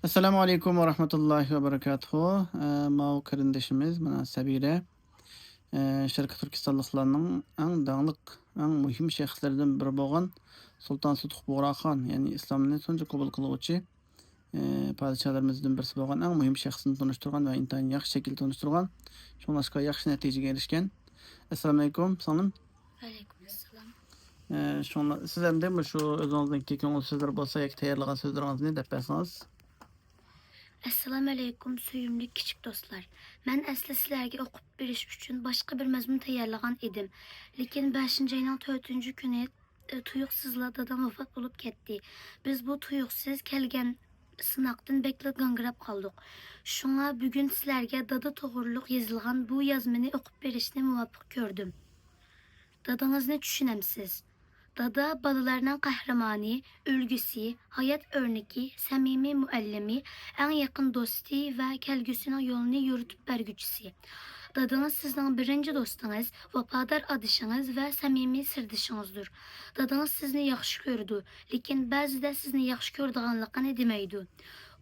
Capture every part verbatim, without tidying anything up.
ئەسسالامۇ ئەلەيكۇم ۋە رەھمەتۇللاھى ۋە بەرىكاتۇھۇ. ئە، ماۋۇ قېرىندىشىمىز، مانا، سەبىرە، ئە، شەرقىي تۈركىستانلىقلارنىڭ ئەڭ داڭلىق، ئەڭ مۇھىم شەخسلىرىدىن بىرى بولغان سۇلتان سۇتۇق بۇغراخان، يەنى ئىسلامنى تۇنجى قوبۇل قىلغۇچى، ئە، پادىشاھلىرىمىزدىن بىرسى بولغان ئەڭ مۇھىم شەخسنى تونۇشتۇرغان ۋە ئىنتايىن ياخشى شەكىلدە تونۇشتۇرغان. شۇڭلاشقا ياخشى نەتىجىگە ئېرىشكەن. ئەسسالامۇ ئەلەيكۇم، سىڭلىم. ۋەئەلەيكۇم ئەسسالام. ئە، شۇڭلا سىز ئەمدى مۇشۇ ئۆزىڭىزنىڭكى كۆڭۈل سۆزلىرى بولسا ياكى تەييارلىغان سۆزلىرىڭىزنى دەپ بەرسىڭىز. ئەسسالامۇ ئەلەيكۇم، سۆيۈملۈك كىچىك دوستلار. مەن ئەسلى سىلەرگە ئوقۇپ بېرىش ئۈچۈن باشقا بىر مەزمۇن تەييارلىغان ئىدىم. لېكىن بەشىنچى ئاينىڭ تۆتىنچى كۈنى، ئە، تۇيۇقسىزلا دادام ۋاپات بولۇپ كەتتى. بىز بۇ تۇيۇقسىز كەلگەن سىناقتىن بەكلا گاڭگىراپ قالدۇق. شۇڭا بۈگۈن سىلەرگە دادا توغرۇلۇق يېزىلغان بۇ يازمىنى ئوقۇپ بېرىشنى مۇۋاپىق كۆردۈم. دادىڭىزنى چۈشىنەمسىز؟ دادا بالىلارنىڭ قەھرىمانى، ئۈلگىسى، ھايات ئۆرنىكى، سەمىمىي مۇئەللىمى، ئەڭ يېقىن دوستى ۋە كەلگۈسىنىڭ يولىنى يورۇتۇپ بەرگۈچىسى. دادىڭىز سىزنىڭ بىرىنچى دوستىڭىز، ۋاپادار ئادىشىڭىز ۋە سەمىمىي سىردىشىڭىزدۇر. دادىڭىز سىزنى ياخشى كۆرىدۇ، لېكىن بەزىدە سىزنى ياخشى كۆرىدىغانلىقىنى دېمەيدۇ.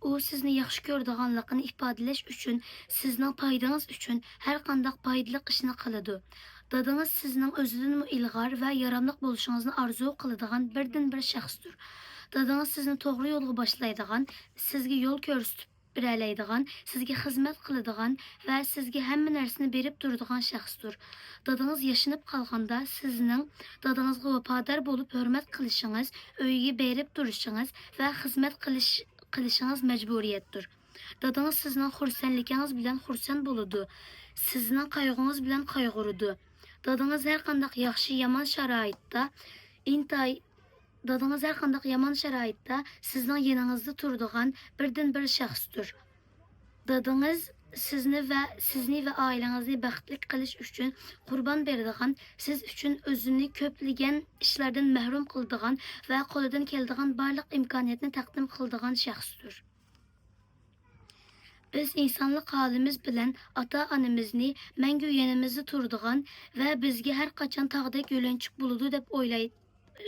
ئۇ سىزنى ياخشى كۆرىدىغانلىقىنى ئىپادىلەش ئۈچۈن، سىزنىڭ پايدىڭىز ئۈچۈن ھەر قانداق پايدىلىق ئىشنى قىلىدۇ. دادىڭىز سىزنىڭ ئۆزىدىنمۇ ئىلغار ۋە ياراملىق بولۇشىڭىزنى ئارزۇ قىلىدىغان بىردىنبىر شەخستۇر. دادىڭىز سىزنى توغرا يولغا باشلايدىغان، سىزگە يول كۆرسىتىپ بېرەلەيدىغان، سىزگە خىزمەت قىلىدىغان ۋە سىزگە ھەممە نەرسىنى بېرىپ تۇرىدىغان شەخستۇر. دادىڭىز ياشىنىپ قالغاندا سىزنىڭ دادىڭىزغا ۋاپادار بولۇپ ھۆرمەت قىلىشىڭىز، ئۆيىگە بېرىپ تۇرۇشىڭىز ۋە خىزمەت قىلىش، قىلىشىڭىز مەجبۇرىيەتتۇر. دادىڭىز سىزنىڭ خۇرسەنلىكىڭىز بىلەن خۇرسەن بولىدۇ. سىزنىڭ قايغۇڭىز بىلەن قايغۇرىدۇ. دادىڭىز ھەر قانداق ياخشى، يامان شارائىتتا، ئىنتاي-، دادىڭىز ھەر قانداق يامان شارائىتتا سىزنىڭ يېنىڭىزدا تۇرىدىغان بىردىنبىر شەخستۇر. دادىڭىز سىزنى ۋە، سىزنى ۋە ئائىلىڭىزنى بەختلىك قىلىش ئۈچۈن قۇربان بېرىدىغان، سىز ئۈچۈن ئۆزىنى كۆپلىگەن ئىشلاردىن مەھرۇم قىلىدىغان ۋە قولىدىن كېلىدىغان بارلىق ئىمكانىيەتنى تەقدىم قىلىدىغان شەخستۇر. بىز ئىنسانلىق ھالىمىز بىلەن ئاتا-ئانىمىزنى مەڭگۈ يېنىمىزدا تۇرىدىغان ۋە بىزگە ھەر قاچان تاغدەك يۆلەنچۈك بولىدۇ دەپ ئويلاي-،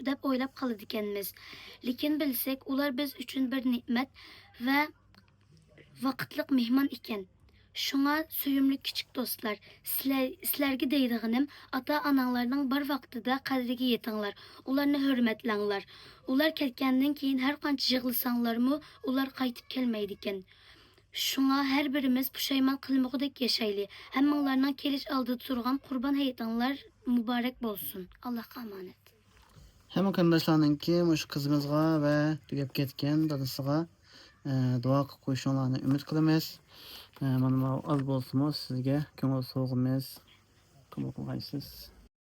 دەپ ئويلاپ قالىدىكەنمىز. لېكىن بىلسەك، ئۇلار بىز ئۈچۈن بىر نېمەت ۋە ۋاقىتلىق مېھمان ئىكەن. شۇڭا، سۆيۈملۈك كىچىك دوستلار، سىلەر، سىلەرگە دەيدىغىنىم، ئاتا-ئاناڭلارنىڭ بار ۋاقتىدا قەدرىگە يېتىڭلار، ئۇلارنى ھۆرمەتلەڭلار. ئۇلار كەتكەندىن كېيىن ھەر قانچە يىغلىساڭلارمۇ، ئۇلار قايتىپ كەلمەيدىكەن. شۇڭا ھەر بىرىمىز پۇشايمان قىلمىغۇدەك ياشايلى. ھەممىڭلارنىڭ كېلىش ئالدىدا تۇرغان قۇربان ھېيتىڭلار مۇبارەك بولسۇن. ئاللاھقا ئامانەت. ھەممە قېرىنداشلارنىڭكى مۇشۇ قىزىمىزغا ۋە تۈگەپ كەتكەن دادىسىغا، ئە، دۇئا قىلىپ قويۇشۇڭلارنى ئۈمىد قىلىمىز. ئە، مانا ماۋۇ ئاز بولسىمۇ سىزگە كۆڭۈل سوۋغىمىز. قوبۇل قىلغايسىز.